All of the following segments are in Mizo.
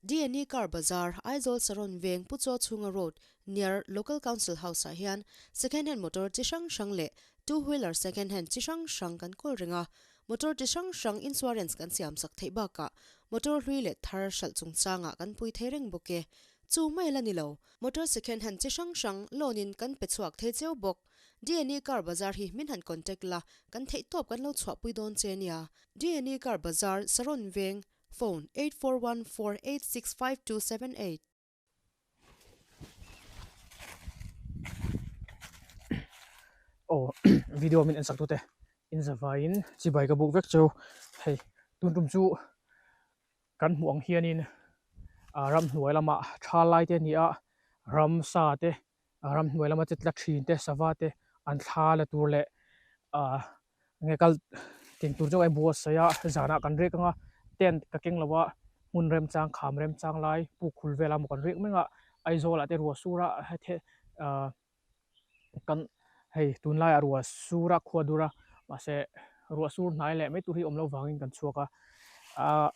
Dne Car Bazar, Aizawl Saron Veng Pu Chaw Chhunga Road, near Local Council House ah hian second hand motor chi hrang hrang leh two wheeler second hand chi hrang hrang kan kawl reng a. Motor chi hrang hrang insurance kan siam sak theih bakah motor hlui leh thar hralh chungchangah kan pui thei reng bawk e. Chu mai la ni lo, motor second hand chi hrang hrang loan in kan pe chhuak thei cheu bawk. Dne Car Bazar hi min han contact la, kan theihtawp kan lo chhuahpui dawn che nia. Dne Car Bazar, Saron Veng, Phone, 8414865278. Aw video min en sak tute in zavaiin chibai ka buk vek cheu hei tun tum chu kan hmuh ang hianin ah ramhnuai lamah tha lai te a ni a ramsa te ramhnuai lama che tla thin te sava te an thla la tur leh ah nge kal tih tur chu a buatsaih a zanah kan riak ang a tent ka keng lo a hmun remchang kham remchang lai puk hul vel a maw kan riak mek a Aizawl ah te ruah sur a heti ah kan hei tunlaiah ruah sur a khua dur a mahse ruah sur hnai leh mai tur hi awm loh vangin kan chhuak a ah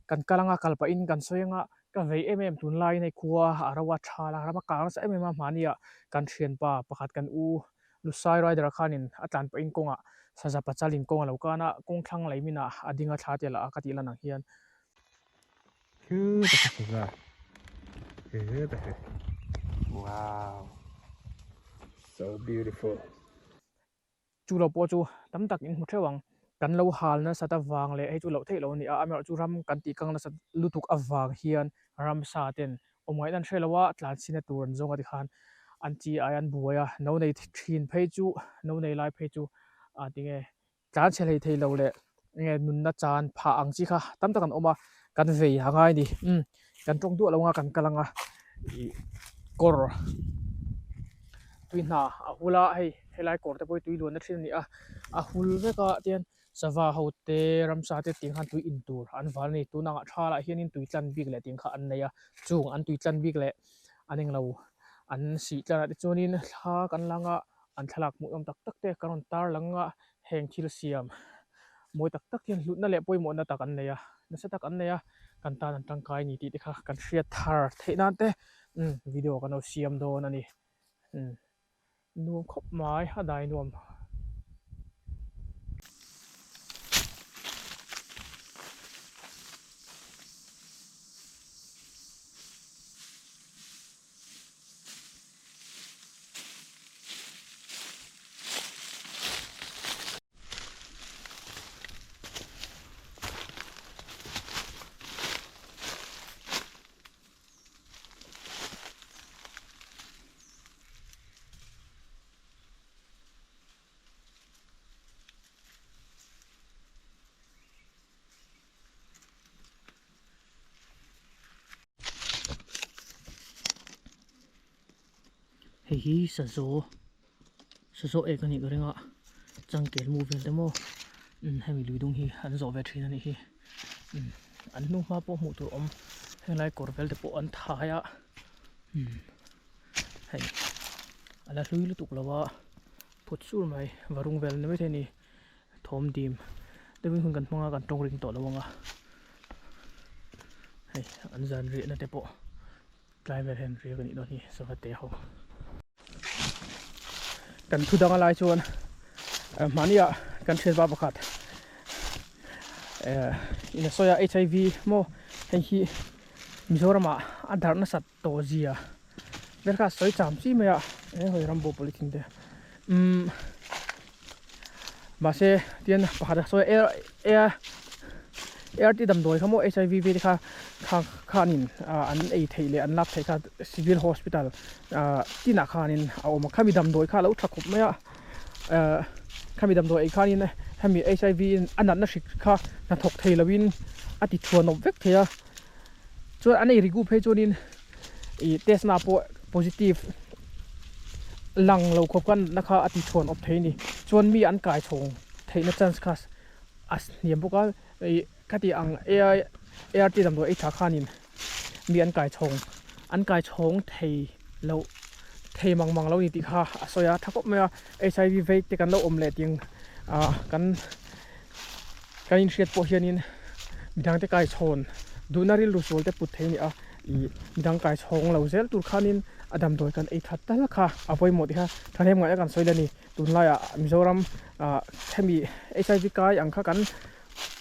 kan kal anga kal pahin kan sawi anga ka vei em em tunlaiin hei khua a ro a tha la ram a kang nasa em em a mahniah kan thianpa pakhat kan u Lusai rider khanin a tlan pahin kawngah saza pachalin kawng a lo kan a, kawng thlang lei minah a ding a thla tel a ka tih lan ang hian. Wow so beautiful. Chu lo pawh chu tam tak in hmu theuh ang, kan lo hal nasat avang leh hei chu loh theih loh a ni a, amaherawhchu ram kan tih kang nasat lutuk avang hian ramsa ten awm ngaihna an hre lo a, tlan chhina tur an zawng a tikhan an chi ai an buai a, no nei thin phei chu no nei lai phei chu ah tinge tlan chhe hlei thei lo leh nge nunna chan phah ang chi kha tam tak an awm a, kan vei a ngai a ni, umm kan tawng duah lo anga kan kal anga ih kawr tui hna a hul a hei helai kawr te pawh hi tui luan na thin a ni a, a hul vek a tihian sava ho te ramsa te tiang khan tui in tur an val a ni tun angah tha lah hianin tui tlan bik leh tiang kha an nei a chung an tui tlan bik leh an englo an sih tlan ah te chuanin thla kan lang a an thlalak hmuh awm tak tak te kan rawn tar lang a heng thil siam mawi tak tak hian hlutna leh pawimawhna tak an nei a nasa tak an nei a kan tan an tangkai a ni tih te kha kan hriat thar theih nan te umm video kan lo siam dawn a ni umm nuam khawp mai a dai nuam. Hei hi sazaw sazaw ek a nih ka ring a changkel mu vel te maw umm hemi lui dung hi an zawh ve thin a nih hi umm an hnu hma pawh hmuh tur awm henglai kawr vel te pawh an thai a umm hei a la hlui lutuk lo a phut sur mai varung vel ni maithei a ni thawm dim deuhin hun kan hmang a kan tawng ring tawh lo ang a hei an zan riahna te pawh tlai vel hian riak a nih dawn hi sava te ho kan thu dang a lai chuan mahnia kan thian pa pakhat eh in a sawi a HIV maw hei hi Mizoram ah a darh nasat tawh zia vel kha a sawi cham chi mai a he hawi rambo polythene te umm mahse tian pakhat a sawi a air ART damdawi kha maw HIV ve te kha kha khanin ah an ei theih leh an lak theih kha civil hospital ah tinah khanin a awm a khami damdawi kha a lo tha khawp mai a ah khami damdawi ei khanin hemi HIV in a natna hrik kha hnathawk thei loin a ti thuanawp vek thei a chuan an ei rigu phei chuanin ih test na pawh positive lang lo khawp khan natna kha a ti thuanawp thei a ni chuan mi an kai chhawng theihna chance kha a hniam bawk a ih khati ang ai ART damdawi ei tha khanin mi an kai chhawng an kai chhawng thei loh thei mang mang lo a ni tih kha a sawi a tha khawp mai a HIV vei te kan lo awm leh ting ah kan kan inhriat pawh hianin midang te kai chhawn Duhna rilru sual te put thei a ni a, ih midang kai chhawng lo zel tur khanin a damdawi kan ei that tal kha a pawimawh tih kha thahnem ngaihna kan sawi la ni. Tunlaiah Mizoram ah hemi HIV kai ang kha kan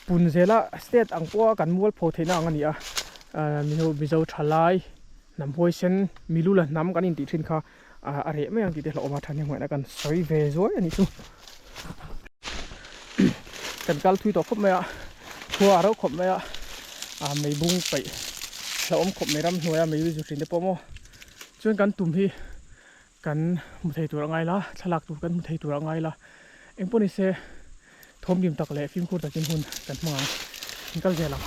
pun zela state ang pawha kan mualpho theihna ang a ni a, Mizo Mizo thalai hnam huaisen milula hnam kan intih thin kha a reh mai ang tih te hlauhawm a thahnem ngaihna kan sawi ve zuai a nih chu. Kan kal thui tawh khawp mai a, khua a rauh khawp mai a, mei bung paih hlauhawm khawp mai ramhnuaia mei zu thin te pawh maw chuan kan tum hi Kan hmu thei tur a ngai la, thlalak tur kan hmu thei tur a ngai la. Engpawh ni se, thawmdim tak leh fimkhur takin hun kan hmang ang. In kal zel ang.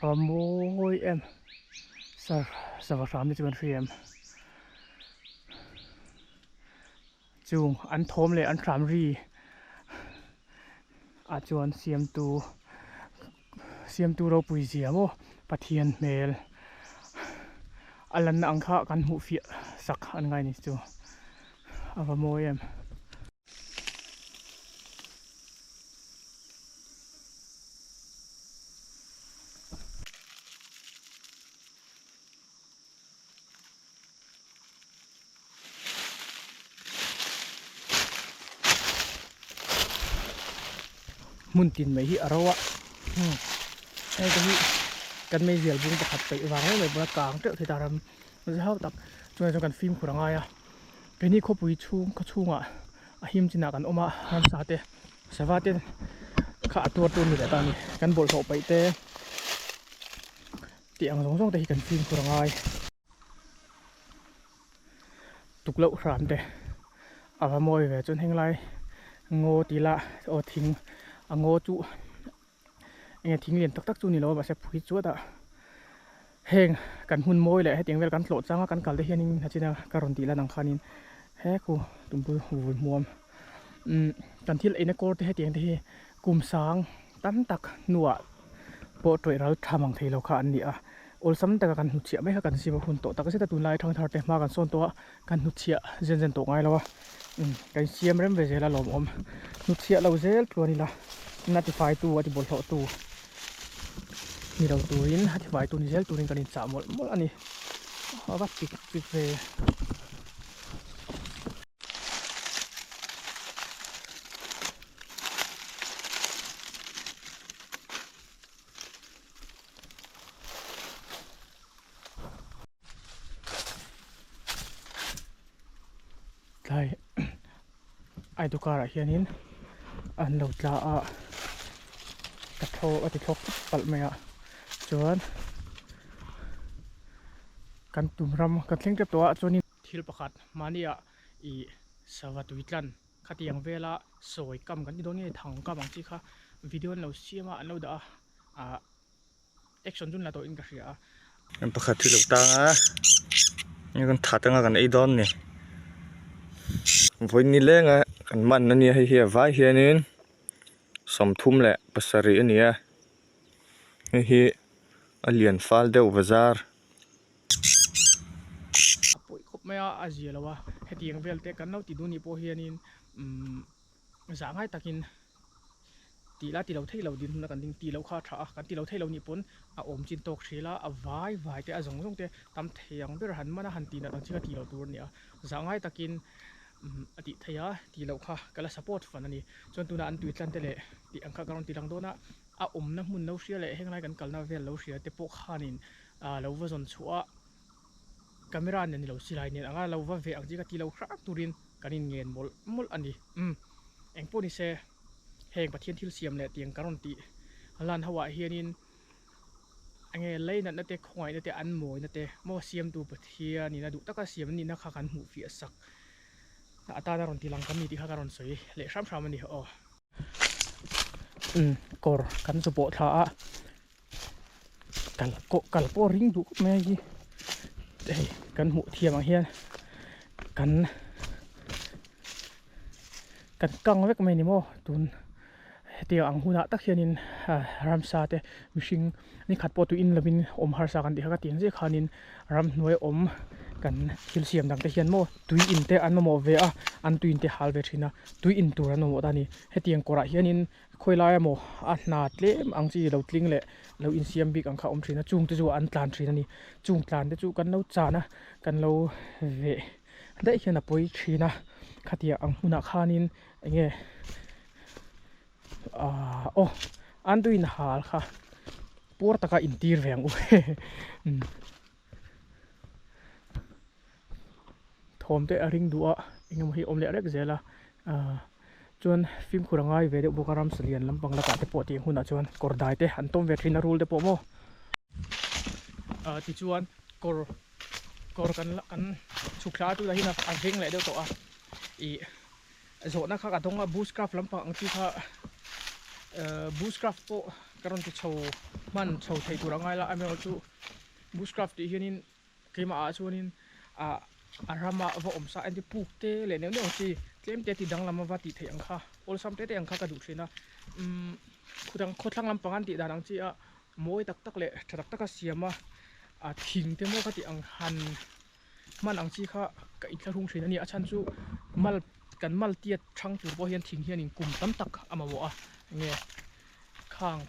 A mawi em sir sava hram te chu kan hria em chung an thawm leh an hram ri ah chuan siamtu siamtu ropui zia maw Pathian hmel a lanna ang kha kan hmuh fiah sak an ngai ni chu a va mawi em. Hmun tin mai hi a ro a hei te hi kan meizial bung pakhat peih vang mai mai pawn a kang teuh thei ta ram zau tak chungah chuan kan fimkhur a ngai a keini khawpui chhung khaw chhungah a him chinah kan awm a ramsa te sava te kha a tuar tur a ni leh ta a ni kan bawlhhlawh paih te tih ang zawng zawng te hi kan fimkhur a ngai. Tukloh hram te a va mawi ve chuan heng lai ngaw tih lah aw thing a ngaw chu enge thing lian tak tak chu ni lo a mahse phui chuat a heng kan hmun mawi leh hetiang vel kan tlawh chang a kan kal te hianin a chin a ka rawn tih lan ang khanin he khu tumpui vui hmuam umm kan thil eina kawr te hetiang te hi kum sang tam tak hnuah pawh tawih ral tha mang thei lo kha an ni a awlsam taka kan hnutchhiah mai kha kan sim a hun tawh tak zet a tunlai thangthar te hma kan sawn tawh a kan hnutchhiah zen zen tawh ngai lo a umm kan siam rem ve zel a lawmawm hnutchhiah lo zel tluan ila na tifai tu a ti bawlhhlawh tu ni lo turin a tifai tu ni zel turin kan inchah mawlh mawlh a ni a va pik pik ve. Tlai ai dukar ah hianin an lo tla a ka tho a ti thlawk palh mai a chuan kan tum ram kan thleng tep tawh a chuanin thil pakhat mahni ah ih sava tui tlan Khatiang vela sawi kam kan ti dawn nge thang kam ang chi kha video an lo siam a an lo dah a ah action chu an la tawh in ka hria a. Kan pakhat hi lo tang a hei kan that anga kan ei dawn ni vawiin ni leng a kan man ania hei hi a vai hianin 37 a ni a hei hi a lian fal deuh bazar. A pawi khawp mai a, a zia lo a, hetiang vel te kan lo ti duh nih pawh hianin umm zah ngai takin tih la ti lo thei lo din hun a kan ding ti lo kha a tha a, kan ti lo thei lo nih pawn a awm chin tawk hril a, a vai vai te a zawng zawng te tam thei ang ber han man a han tih nat ang chi kha tih loh tur a ni a, zah ngai takin umm a tih theih a, tih loh kha ka la support fan a ni, chuan tunah an tui tlan te leh tih ang kha ka rawn ti lang dawn a. A awmna hmun lo hria leh henglai kan kalna vel lo hria te pawh khanin ah lo va zawn chhuah a, camera nen ni lo silai nen anga lo va veh ang chi ka ti lo hrang turin kan in ngen mawlh mawlh a ni. Umm engpawh ni se heng Pathian thil siam leh tiang kan rawn tih lan ho ah hianin enge lei natna te khawngaihna te an mawina te maw siamtu Pathianin a duh taka siam nihna kha kan hmuh fiah sak atana rawn ti lang kan ni tih kha ka rawn sawi leh hram hram a ni aw. Kawr kan zu pawh thla a kal pawh kal pawh ring duh khawp mai a hei hei kan hmuh thiam ang hian kan. Kan kang vek mai ni maw tun hetiang ang hunah tak hianin ramsa te mihring ni khat pawh tuiin lovin awm harsa kan tih kha ka ti ang chiah khanin ramhnuai awm kan thil siam dang te hian maw tui in te an mamawh ve a an tui in te hal ve thin a tui in tur an mamawh ta a ni hetiang kawrah hianin khawi lai emaw a hna tlem ang chi lo tling leh lo insiam bik ang kha a awm thin a chung te chu an tlan thin a ni chung tlan te chu kan lo chan a kan lo veh. Daih hian a pawi thin a, khatia ang hmunah khanin eng nge ahh aw an tuin hal kha puar taka intir ve ang u umm thawm te a ring duh a eng emaw hi a awm leh rek zel a ahh chuan fimkhur a ngai ve deuh bawk a ramsa lian lampang lakah te pawh tih hunah chuan kawr dai te an tawm ve thin a rul te pawh maw ahh tichuan kawr. Kawr kan kan chhuk thla a tunah hian a veng leh deuh tawh a ih zawhna kha ka dawng a bushcraft lampang ang chi kha ehh bushcraft pawh ka rawn ti chho hman chho thei tur a ngai la amaherawhchu bushcraft tih hianin keimah ah chuanin ah a rama va awm sa entir puk te leh neuh neuh ang chi tlem te ti danglam a va tih theih ang kha awlsam te te ang kha ka duh thin a umm khawdang khawthlang lampang an tih dan ang chi a Mawi tak tak leh tha tak taka siam a, a thing te maw ka tih ang han hman ang chi kha ka inthlahrung thin a ni. A chhan chu mal kan mal tiat thang tur pawh hian thing hianin kum tam tak a mamawh a, enge khang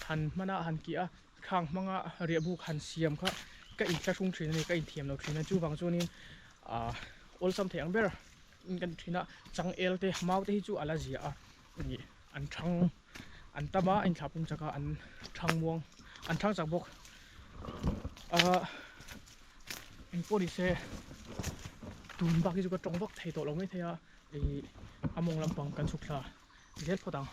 han hman a han kih a, khang hmanga riahbuk han siam kha ka inthlahrung thin a ni, ka inthiam lo thin a. Chuvang chuanin ah awlsam thei ang ber in kan ti thin a, changel te mau te hi chu a la zia a. Ih an thang an tam a a inthlah pung chak a an thang muang an thang chak bawk ahh engpawh ni se tun bak hi chu ka tawng vak thei tawh lo mai thei a ih a mawng lampang kan chhuk thla zel phawt ang.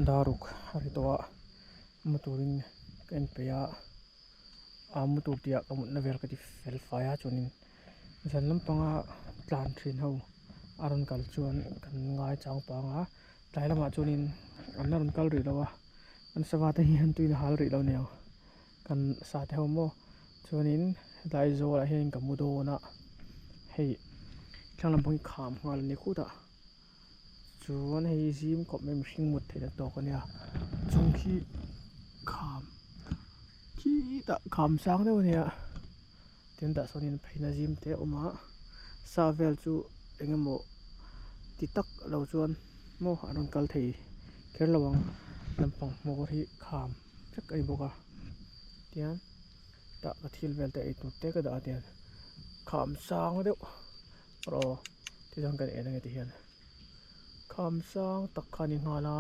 Daruk a ri tawh a mu turin ka en peih a a mu tur tih ah ka mutna vel ka ti fel fai a chuanin zan lampanga tlan thin ho a rawn kal chuan kan ngai chang pang a tlai lamah chuanin an la rawn kal rih lo a an sava te hi an tuina hal rih lo aniang kan sa te ho maw chuanin helai zawlah hian ka mu dawn a hei thlang lampang hi kham nghal a ni khutah. Chuan hei zim khawp mai mihring mut theihna tawk a nia chung khi kham khitah kham sang deuh a nia tin tah sawnin pheina zim te a awm a sa vel chu eng emaw ti tak lo chuan maw an rawn kal thei kher lo ang lampang hmawr hi kham vek a ni bawk a tian tah ka thil vel te eitur te ka dah a tian kham sang deuh. Aw ti chuan kan en ange ti hian kham sang tak kha a ni nghal a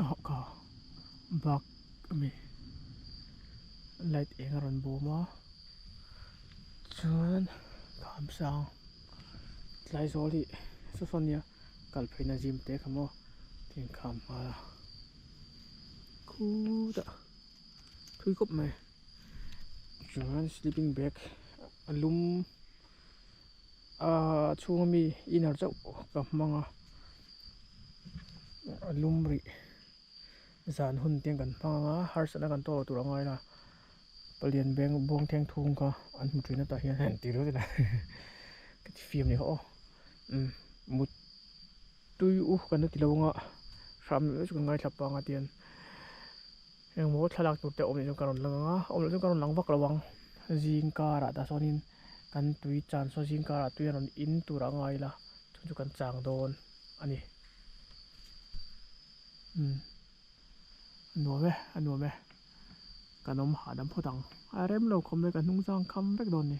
ah ka bak ami light eng a rawn bawm a chuan kham sang tlai zawl hi saw saw nia kal pheina zim te kha maw tin kham nghal a khutah thui khawp mai. Chuan sleeping bag a lum ahh chhunga mi inner chauh ka hmang a a lum rih zan hun te kan hmang anga harsatna kan tawk loh tur a ngai la palian beng buang thleng thung kha an hmu thin a tah hian han ti ringawt ila ka ti fiam ni kha aw umm mut tui u kan la ti lo anga hram meuh chu kan ngaithla pang a tian. Engmaw thlalak tur te awm leh chuan ka rawn lang ang a, awm loh chuan ka rawn lang vak lo ang. Zing karah tah sawnin kan tui chan sawn zing karah tui a rawn in tur a ngai ila chu chu kan chang dawn a ni. Umm a nuam e, a nuam e. Kan awm hahdam phawt ang. A rem lo khawm vek a hnung zang kham vek dawn ni.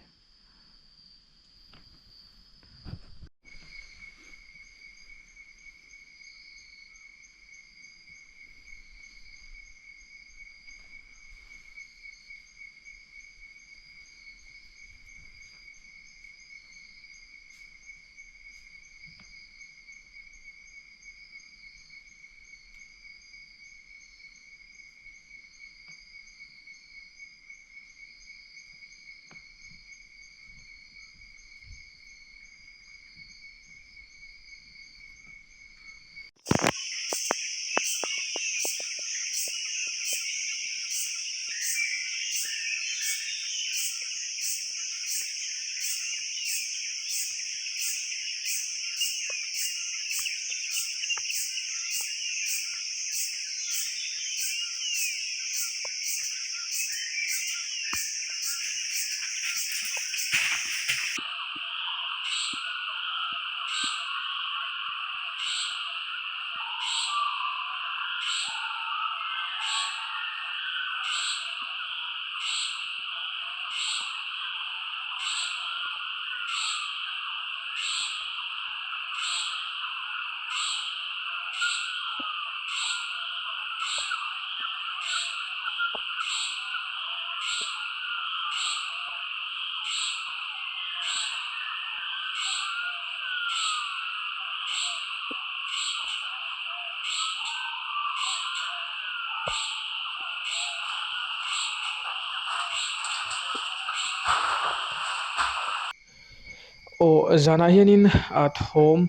Aw zanah hianin ah thawm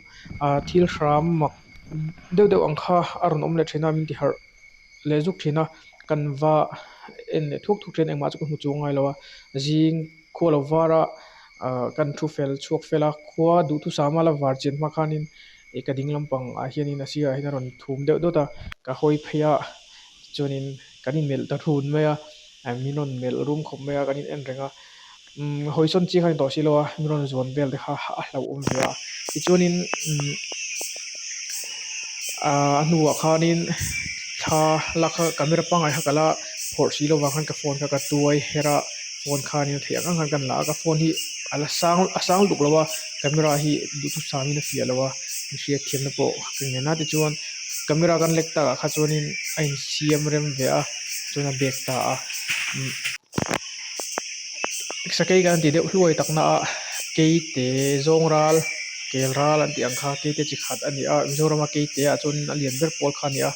ah thil hram mak deuh deuh ang kha a rawn awm leh thin a min ti harh leh zuk thin a kan va en leh thuk thuk thin engmah chu ka hmu chuang ngai lo a zing khua lo var a ah kan thu fel chhuak fel a khua duhthusam a la var chian hma khanin ih ka ding lampang ah hianin a sirah hian a rawn thum deuh dawt a ka hawi phei a chuanin kan inmelh ta run mai a min rawn melh rum khawp mai a kan in en reng a umm hawi sawn chi kha a ni tawh si lo a min rawn zuan vel te kha a hlauhawm ve a tichuanin umm ahh a hnuah khanin thla lak kha camera pangngai kha ka la phawrh si lo vang khan ka phone kha ka tuai her a phone khanin a theih ang ang khan kan la a ka phone hi a la sang a sang lutuk lo a camera hi duhthusam in a fiah lo a mihriat thiamna pawh ka ngen a tichuan camera kan lek takah kha chuanin a insiam rem ve a chuan a bag ta a umm sakei kan ti deuh hluai tak na a keite zawng ral. kel ral an tih ang kha keite chi khat a ni a Mizorama keite ah chuan a lian ber pawl kha a ni a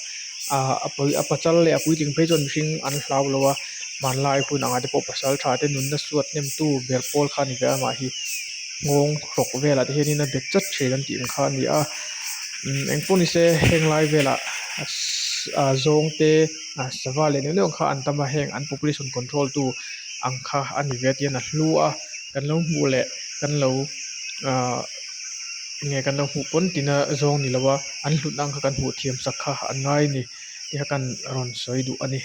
ah a pawi a pachal leh a puitling phei chuan mihring an hlau lo a hmanlai hun angah te pawh pasal tha te nunna suat hnem tu ber pawl kha a ni ve a amah hi nghawng hrawk velah te hianin a bet chat thin an tih ang kha a ni a umm engpawh nise heng lai velah ah zawng te ah sava leh neuh neuh ang kha an tam a heng an population control tu ang kha a ni ve a tihian a hlu a kan lo hmuh leh kan lo ahh enge kan lo hmuh pawn tina zawng ni lo a an hlutna ang kha kan hmuh thiam sak kha an ngai a ni tih kha kan rawn sawi duh a ni.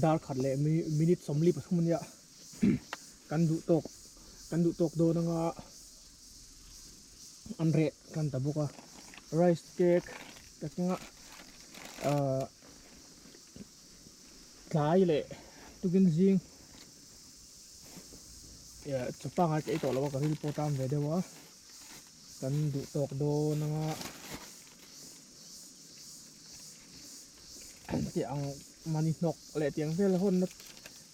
Dar khat leh minute 43 a nia kan duh tawk kan duh tawk dawn anga an reh tan ta bawk a rice cake ka keng a ahh tlai leh tukin zing chaw pangngai ka ei tawh lo a ka ril pawh tan ve deuh a kan duh tawk dawn anga tih ang mahni hnawk leh tiang vel hawnna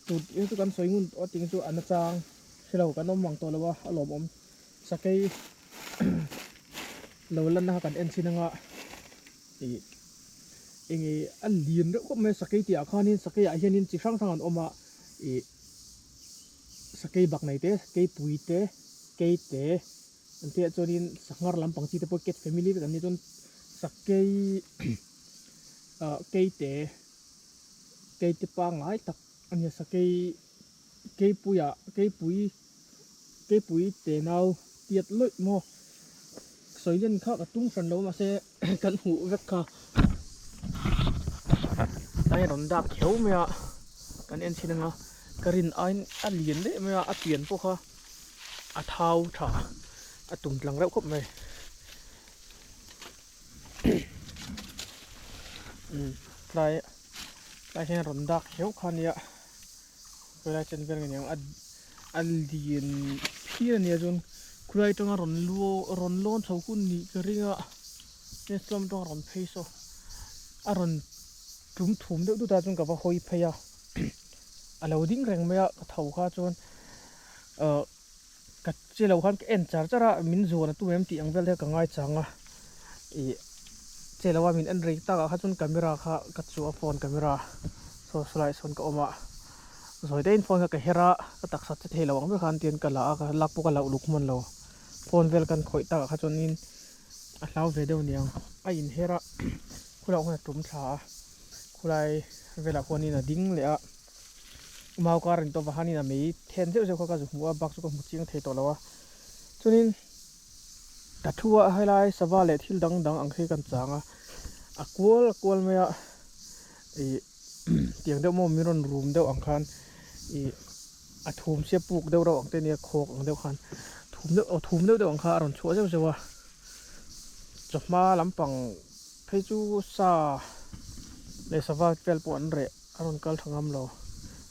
tur tih chu kan sawi ngun tawh a tiang chu a nachang hrelo kan awm ang tawh lo a a lawmawm sakei lo lanna kha kan en chhin anga ih eng nge a lian reuh khawp mai a sakei tih ah khanin sakei ah hianin chi hrang hrang an awm a ih sakei bak nei te sakei pui te kei te. An tih ah chuanin sanghar lampang chi te pawh cat family vek an ni chuan sakei ah keite keite pangngai tak a ni a sakei keipuiah keipui keipui te nau tiat lawih maw sawi len kha ka tum hran lo mahse kan hmuh vek kha a rawn dak kher mai a kan en chhin anga ka rin aiin a lian daih mai a a pian pawh kha. A thau tha a tum tlang reuh khawp mai tlai tlai hian rawn dak hiau kha ania khawilai chen vel nge niang a a lian phian ania chuan khulai atanga rawn lu rawn lawn chho hun nih ka ring a nge saw atanga rawn phei saw a rawn tum thum deuh dut a chuan ka va hawi phei a a lo ding reng mai a ka tho kha chuan. Ahh ka che lo khan ka en char char a min zuan a tum em tih ang vel te kha ka ngai chang a ih che lo a min en rei tak ah kha chuan camera kha ka chuh a phone camera saw saw lai sawn ka awm a zawi deuhin phone kha ka her a ka taksa che thei lo ang ber khan tian ka la a ka lak pawh ka la uluk hman lo phone vel kan khawih tak ah kha chuanin a hlau ve deuh aniang a inher a khulaiah khuan a tum thla a khulai velah khuanin a ding leh a. Mau kar a ni tawh vahanin a mei then zeuh zeuh kha ka zu hmu a bak chu ka hmu chiang thei tawh lo a chuanin ka thu a helai sava leh thil dang dang ang khi kan chang a a kual a kual mai a ih tiang deuh maw min rawn rum deuh ang khan ih a thum sia puk deuh reuh ang te nia khawk ang deuh khan thum deuh aw thum deuh deuh ang kha a rawn chhuah zeuh zeuh a chawhma lampang phei chu sa leh sava vel pawh an reh. A rawn kal tha ngam lo.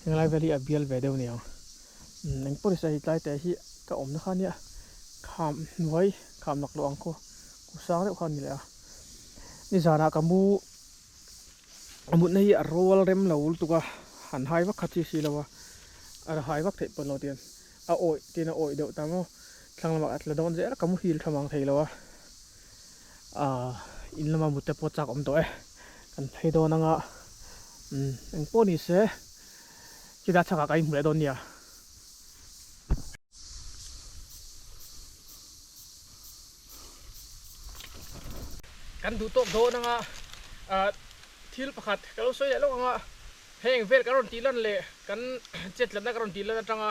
Henglai vel hi a bial ve deuh niang. Umm eng pawh nise hei tlai te hi ka awmna kha nia kham hnuai kham lak loh ang khu ku sang deuh kha a ni leh a. Nizanah ka mu a mutna hi a rual rem lo lutuk a han hai vak kha chi si lo a a hai vak theih pawn lo tiang a awih tin a awih deuh ta maw thlang lamah a tla dawn zel a ka muhil tha mang thei lo a ahh in lama mut te pawh chak awm tawh e kan phei dawn anga umm eng pawh ni se chutah chhakah ka inhmu leh dawn nia. Kan duh tawk dawn anga ahh thil pakhat ka lo sawi leh lawk anga heng vel ka rawn tih lan leh kan chetlatna ka rawn tih lan atanga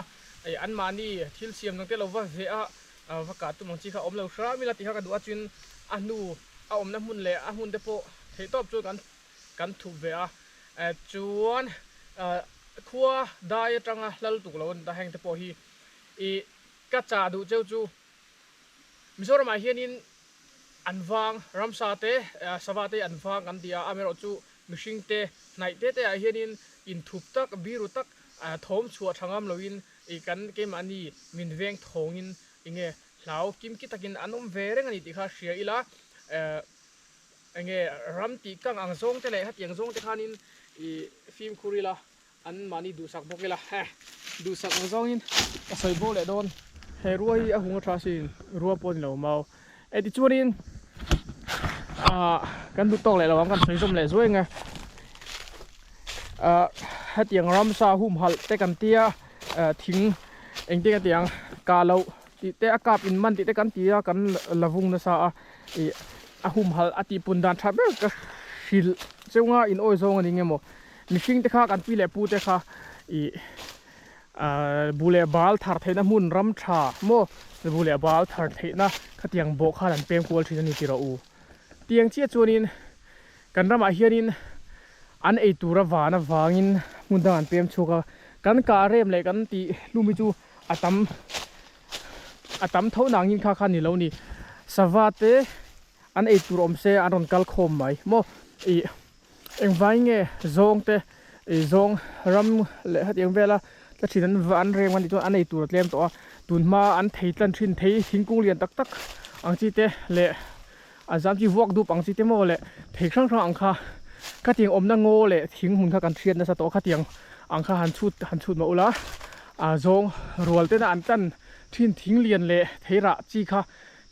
ih anmahni thil siam dang te lo va ve a va kah tum ang chi kha a awm lo hram ila tih kha ka duh a chuan a hnu a awmna hmun leh a hmun te pawh theih tawp chu kan kan thup ve a chuan khua dai atanga hlal tuk lo a ni ta heng te pawh hi ih ka chah duh cheu chu Mizoramah hianin an vang ramsa te sava te an vang kan ti a amaherawhchu mihring te hnaih te te ah hianin inthup tak biru tak thawm chhuah tha ngam loin ih kan keimahni min veng thawngin enge hlau kim ki takin an awm ve reng a ni tih kha hria ila enge ram tih kang ang zawng te leh hetiang zawng te khanin ih fimkhur ila an mahni duhsak bawk ila he duhsak ang zawngin ka sawi bo leh dawn. He rua hi a hung a tha sin rua pawh a ni lo mau e tichuanin ah kan duh tawk leh lo ang kan sawi zawm leh zuai ang e ah hetiang ramsa humhalh te kan tia thing engtin a ti ang kah loh tih te a kap in man tih te kan ti a kan la vung nasa a ih a humhalh a tihpun dan tha ber ka hrilh chunga in awi zawng a ni nge maw. Mihring te kha kan pi leh pu te kha ih bu leh bal thar theihna hmun ram tha maw bu leh bal thar theihna khatiang bawh khan an peng kual thin a ni tih rawh u. Tiang chiah chuanin kan ramah hianin an ei tur a van avangin hmun dang an pem chhuak a, kan kah rem leh kan tih hlum hi chu a tam a tam tho nangin kha kha ni lo ni. Sava te an ei tur awm se an rawn kal khawm mai maw ih. Engvai nge zawng te ih zawng ram leh hetiang vela tla thin an an reng a nih chuan an ei tur a tlem tawh a tun hma an thei tlan thin thei thingkung lian tak tak ang chi te leh a zam chi vuak dup ang chi te maw leh thei hrang hrang ang kha khatiang awmna ngaw leh thing hmun kha kan hriat nasa tawh a khatiang ang kha han chhut han chhut mah ula a zawng rual tena an tlan thin thing lian leh thei rah chi kha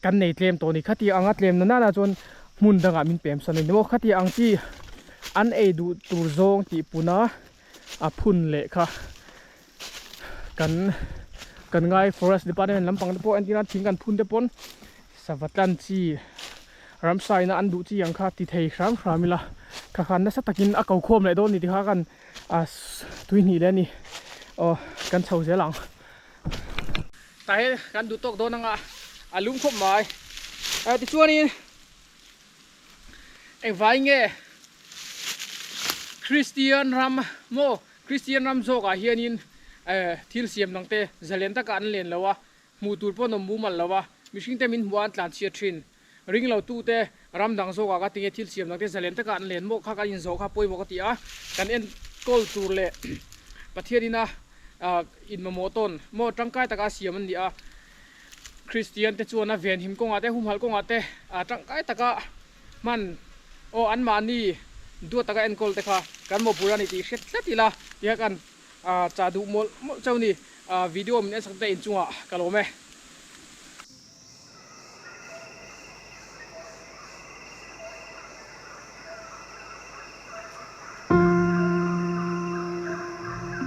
Kan nei tlem tawh a ni. Khati anga tlem na nana chuan hmun dangah min pem san a ni maw. Khati ang chi an ei duh tur zawng tih puna a phun leh kha kan kan ngai forest department lampang te pawh entir nan thing kan phun te pawn sava tlan chi ramsa ina an duh chi ang kha ti thei hram hram ila kha khan nasa takin a ko khawm leh dawn a ni tikha kan tui hnih leh a ni aw kan chho zel ang. Tah hian kan duh tawk dawn anga a lum khawp mai. Tichuanin engvai nge Kristian ram maw Kristian ram zawkah hianin thil siam dang te zalen taka an len lo a, hmuh tur pawh an awm mumal lo a, mihring te min hmuh a an tlanchhiat thin. Ring lo tu te ram dang zawkah ka tinge thil siam dang te zalen taka an len maw kha kan inzawh kha pawimawh ka ti a, kan enkawl tur leh Pathianin a inmamawh tawn maw tangkai taka a siam an ni a, Kristian te chuan a venhim kawngah te humhalh kawngah te tangkai taka hman aw anmahni duat taka enkawl te kha kan mawhpur a ni tih hre tlat ila tiha kan chah duh mawlh mawlh chauh a ni, video min ensak te inchungah ka lawm e.